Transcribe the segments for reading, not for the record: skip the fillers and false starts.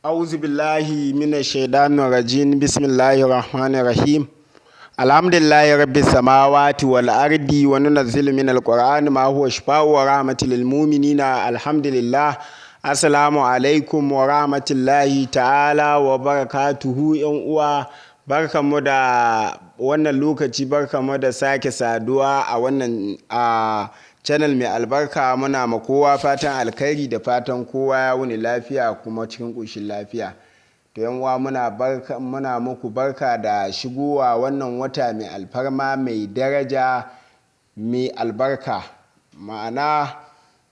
Auzu billahi minash shaitanir rajim. Bismillahir rahmanir rahim. Alhamdulillahi rabbis samawati wal ardi wa nunazzilu minal qur'ani ma huwa shifaa'un wa rahmatul lil mu'minina. Alhamdulillah. Assalamu alaikum wa rahmatullahi ta'ala wa barakatuhu. Yan uwa, barkanmu da wannan lokaci, barkanmu da sake saduwa a wannan a channel mai albarka. Muna ma kowa fatan alkhairi da fatan kowa ya wuni lafiya kuma cikin ƙoshin lafiya. To yan uwa, muna barka, muna muku barka da shigowa wannan wata mai alfarma, mai daraja, mai albarka, ma'ana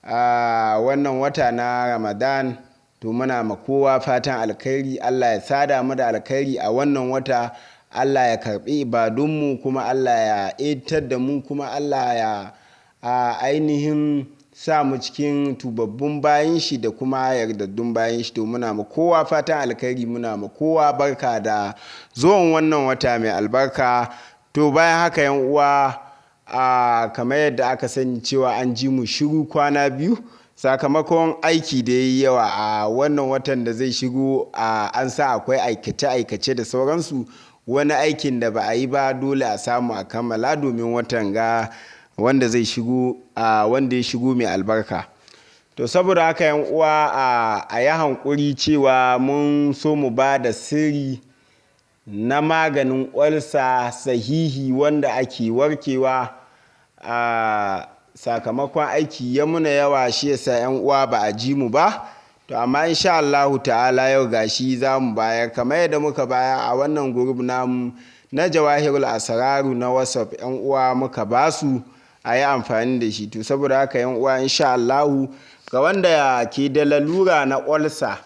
a wannan wata na Ramadan. To muna ma kowa fatan alkhairi. Allah ya sada mu da alkhairi a wannan wata. Allah ya karbi ibadunmu, kuma Allah ya 'yantar da mu, kuma Allah ya a ainihin sa mu cikin tubabbun bayin shi da kuma yardaddun bayin shi. To muna ma kowa fatan alkhairi, muna ma kowa barka da zuwan wannan wata mai albarka. To bayan haka, yan uwa, a kamar yadda aka sani cewa an ji mu shiru kwana 2 sakamakon aiki da ya yi yawa a wannan watan da zai shigo. A an sa akwai aikace-aikace da sauransu. Wani aikin da ba a yi ba, dole a samu a kammala domin watan ga wanda zai shigo, a wanda ya shigo mai albarka. To saboda haka, yan uwa, a yi hankuri cewa mun so mu ba da sirri na maganin olsa sahihi wanda ake warkewa. A sakamakon aiki ya muna yawa, shi yasa, yan uwa, ba a ji mu ba. To amma insha Allahu ta'ala yau gashi za mu bayar kamar yadda muka bayar a wannan group namu na Jawahirul Asraru na WhatsApp. Yan uwa muka basu a yi amfani da shi. To saboda haka, yan uwa, insha Allahu ga wanda ke da lalura na olsa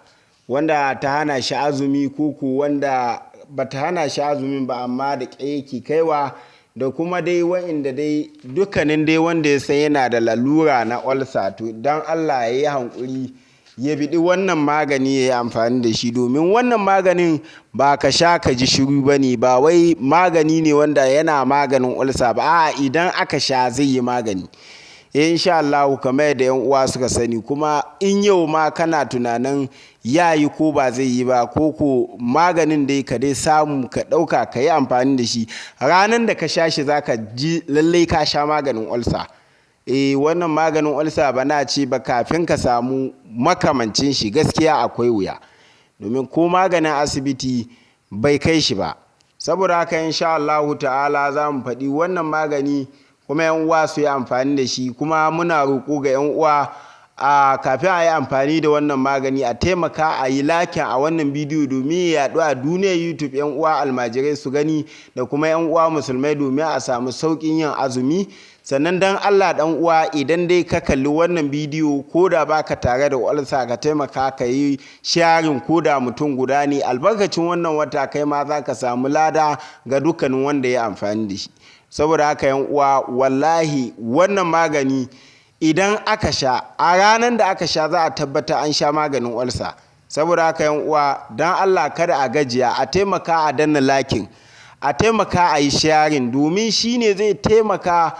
wanda ta hana shi azumi, ko ko wanda ba ta hana shi azumin ba amma da ƙyar yake kaiwa, da kuma dai wa'inda dai dukkanin dai wanda ya san yana da lalura na olsa, to don Allah ya yi hankuri ya biɗi wannan magani ya yi amfani da shi, domin wannan maganin ba ka sha ka ji shiru ba ne. Ba wai magani ne wanda yana maganin olsa ba, a'a, idan aka sha zai yi magani insha Allahu, kamar yadda yan uwa suka sani. Kuma in yau ma kana tunanin ya yi ko ba zai yi ba, ko ko maganin dai ka dai samu ka ɗauka ka yi amfani da shi, ranar da ka sha shi za ka ji lallai ka sha maganin olsa. Eh, wannan maganin olsa ba na ce ba, kafin ka samu makamancin shi gaskiya akwai wuya, domin ko maganin asibiti bai kai shi ba. Saboda haka, insha Allahu ta'ala za mu faɗi wannan magani kuma yan uwa su yi amfani da shi. Kuma muna roƙo ga yan uwa, a kafin a yi amfani da wannan magani, a taimaka a yi liking a wannan bidiyo domin ya yaɗu a duniyar YouTube, yan uwa almajirai su gani da kuma yan uwa musulmai, domin a samu sauƙin yin azumi. Sannan dan Allah, dan uwa, idan dai ka kalli wannan bidiyo, ko da baka tare da olsa, ka taimaka ka yi sharing ko da mutum guda ne. Albarkacin wannan wata kai ma za ka samu lada ga dukkanin wanda ya amfani da shi. Saboda haka, yan uwa, wallahi wannan magani idan aka sha, a ranar da aka sha za a tabbata an sha maganin olsa. Saboda haka, yan uwa, don Allah kada a gajiya, a taimaka a danna liking, a taimaka a yi sharing, domin shine zai taimaka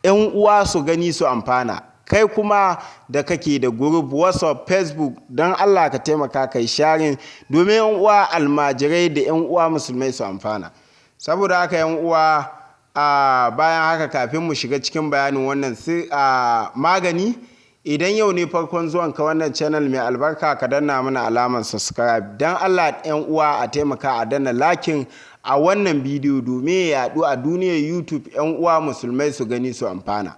yan uwa su gani su amfana. Kai kuma da kake da group WhatsApp, Facebook, don Allah ka taimaka kai sharing domin yan uwa almajirai da yan uwa musulmai su amfana. Saboda haka, yan uwa, a bayan haka, kafin mu shiga cikin bayanin wannan a magani, idan yau ne farkon zuwan ka wannan channel mai albarka, ka danna mana alamar subscribe. Don Allah, yan uwa, a taimaka a danna liking a wannan bidiyo domin ya yaɗu a duniyar YouTube, yan uwa musulmai su gani su amfana.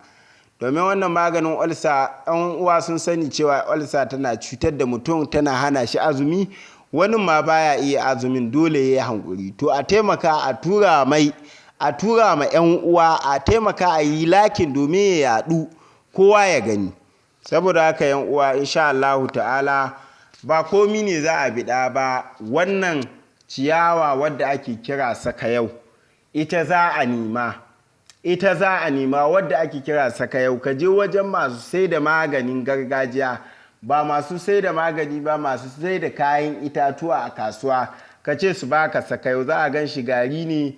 Domin wannan maganin olsa, yan uwa sun sani cewa olsa tana cutar da mutum, tana hana shi azumi. Wani ma baya iya azumin, dole ya yi hankuri. To a taimaka a tura mai, a tura ma 'yan uwa, a taimaka a yi liking domin ya yaɗu kowa ya gani. Saboda haka, yan uwa, insha Allahu ta'ala ba komi ne za a biɗa ba. Wannan ciyawa wadda ake kira sakayau, ita za a nema, ita za a nema wadda ake kira sakayau. Ka je wajen masu sai da maganin gargajiya, ba masu sai da magani ba, masu sai da kayan itatuwa a kasuwa, ka ce su baka sakayau. Za a gan shi gari ne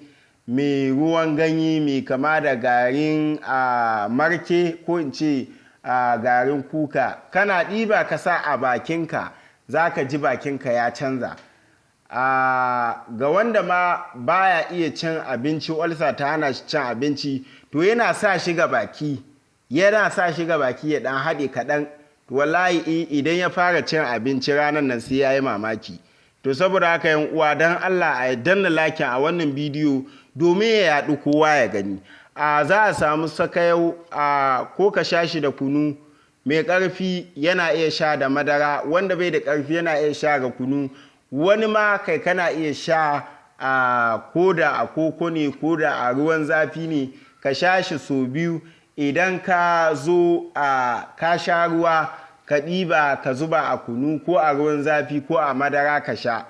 mai ruwan ganye, mai kama da garin a marke, ko in ce a garin kuka. Kana ɗiba ka sa a bakinka. Za ka ji bakinka ya canza. Ga wanda ma baya iya cin abinci, ulcer ta hana shi cin abinci, to yana sa shi ga baki, yana sa shi ga baki ya dan haɗe kaɗan. To wallahi idan ya fara cin abinci ranar nan, sai ya yi mamaki. To saboda haka, yan uwa, don Allah a danna like a wannan bidiyo domin ya yaɗu, kowa ya gani. Za a samu sakayau, ko ka sha shi da kunu. Mai ƙarfi yana iya sha da madara, wanda bai da ƙarfi yana iya sha ga kunu. Wani ma kai kana iya sha ko da a koko ne, ko da a ruwan zafi ne, ka sha shi sau biyu. Idan ka zo ka sha ruwa, ka ɗiba ka zuba a kunu ko a ruwan zafi ko a madara ka sha.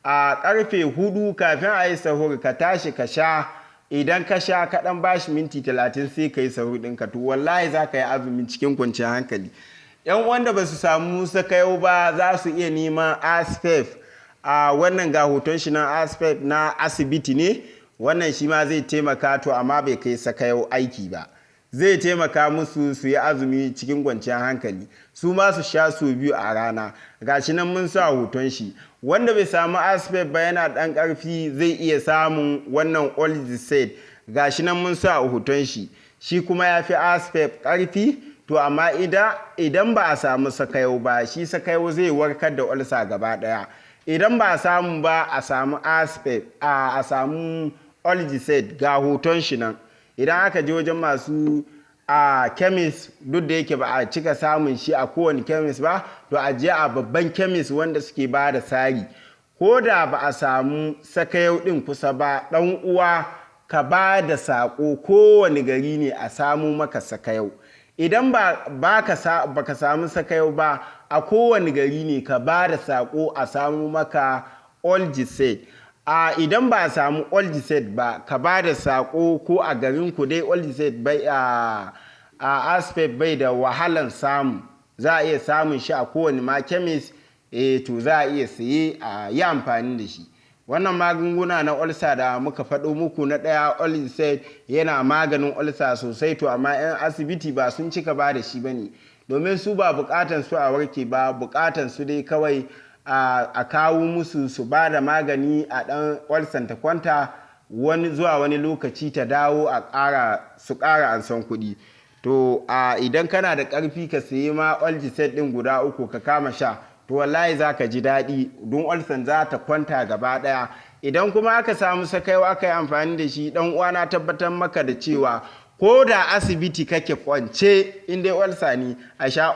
A karfe 4 kafin a yi sahur, ka tashi ka sha. Idan ka sha, ka ɗan bashi minti 30, sai ka yi sahur ɗinka. To wallahi za ka yi azumi cikin kwanciyar hankali. Yan wanda ba su samu sakayau ba, za su iya neman Aspef. A wannan ga hoton shi nan, Aspef na asibiti ne. Wannan shi ma zai taimaka, to amma bai kai sakayau aiki ba. Zai taimaka musu su yi azumi cikin kwanciyar hankali, su ma su sha su biyu a rana. Gashi nan mun sa hoton shi. Wanda bai samu Aspef ba, yana dan karfi, zai iya samun wannan Olzicet. Gashi nan mun sa hoton shi. Shi kuma ya fi Aspef karfi. To amma idan ba a samu sakayau ba, shi sakayau zai warkar da ulcer gaba daya. Idan ba a samu ba, a samu Aspef, a samu Olzicet. Ga hoton shi nan. Idan aka je wajen masu a chemist, duk da yake ba a cika samun shi a kowane chemist ba, to a je a babban chemist wanda suke ba da sari. Ko da ba a samu sakayau din kusa ba, dan uwa, ka ba da saƙo kowane gari ne a samu maka sakayau. Idan ba ka samu sakayau ba, a kowane gari ne ka ba da saƙo a samu maka Olgiset. Idan ba a samu Olgiset ba, ka ba da saƙo ko a garin ku dai Olgiset bai a Aspep bai da wahalan samu, za a iya samun shi a kowane ma chemist. To za a iya saye a yi amfani da shi. Wannan magunguna na ulcer da muka faɗo muku, na ɗaya Olgiset, yana maganin ulcer sosai. To amma 'yan asibiti ba sun cika ba da shi ba ne, domin su ba bukatan su a warke ba, bukatan su dai kawai a kawo musu su ba da magani a ɗan ulcer ta kwanta, wani zuwa wani lokaci ta dawo, a ƙara su ƙara ansan kuɗi. To idan kana da ƙarfi, ka sayi ma Olgiset ɗin guda uku ka kama sha. To wallahi za ka ji daɗi, don ulcer za ta kwanta gaba ɗaya. Idan kuma aka samu sakaiwa aka yi amfani da shi, ɗan uwa, na tabbatar maka da cewa ko da asibiti kake kwance, in dai ulcer ne, a sha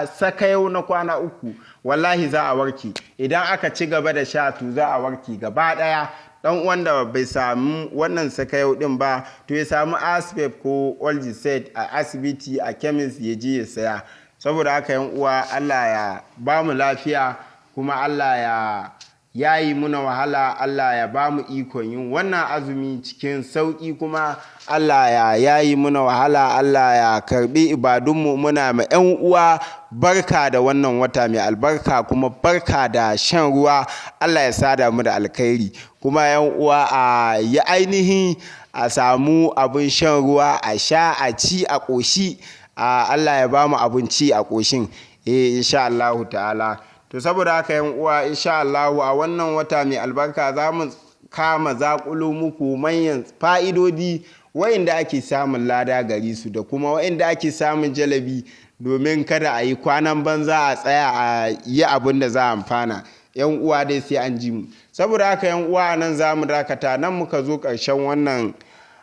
sakayau na kwana 3, wallahi za a warke. Idan aka ci gaba da sha, to za a warke gaba ɗaya. Dan wanda bai samu wannan sakayau din ba, to ya samu Aspep ko Olgiset a asibiti, a chemist ya je ya saya. Saboda haka, yan uwa, Allah ya ba mu lafiya, kuma Allah ya yayi muna wahala. Allah ya ba mu ikon yin wannan azumi cikin sauƙi, kuma Allah ya yayi muna wahala, Allah ya karbi ibadunmu. Muna ma 'yan uwa barka da wannan wata mai albarka, kuma barka da shan ruwa. Allah ya sada mu da alkhairi. Kuma 'yan uwa, a yi ainihin a samu abin shan ruwa a sha, a ci a ƙoshi. Allah ya ba mu abin ci a ƙoshin, eh, insha Allahu ta'ala. To saboda haka, yan uwa, insha Allahu a wannan wata mai albarka za mu kama zaƙulo muku manyan fa'idodi wa'inda ake samun lada gari su, da kuma wa'inda ake samun jalabi, domin kada a yi kwanan banza, a tsaya a yi abin da za a amfana. Yan uwa dai, sai an ji mu. Saboda haka, yan uwa, nan za mu dakata. Nan muka zo ƙarshen wannan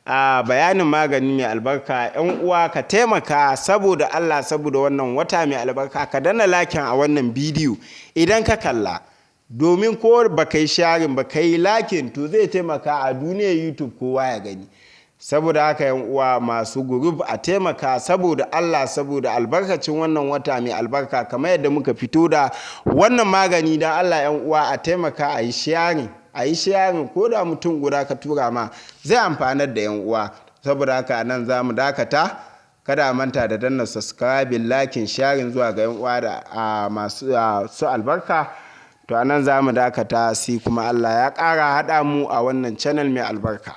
a bayanin magani mai albarka. Yan uwa, ka taimaka saboda Allah, saboda wannan wata mai albarka, ka danna like a wannan bidiyo idan ka kalla, domin ko ba ka yi sharing ba, ka yi liking, to zai taimaka a duniyar YouTube kowa ya gani. Saboda haka, yan uwa masu group, a taimaka saboda Allah, saboda albarkacin wannan wata mai albarka, kamar yadda muka fito da wannan magani. Don Allah, yan uwa, a taimaka a yi sharing, a yi sharing. Ko da mutum guda ka tura ma, zai amfanar da yan uwa. Saboda haka nan za mu dakata. Kada a manta da danna subscribing, liking, sharing zuwa ga yan uwa da masu su albarka. To a nan za mu dakata, sai kuma Allah ya ƙara haɗa mu a wannan channel mai albarka.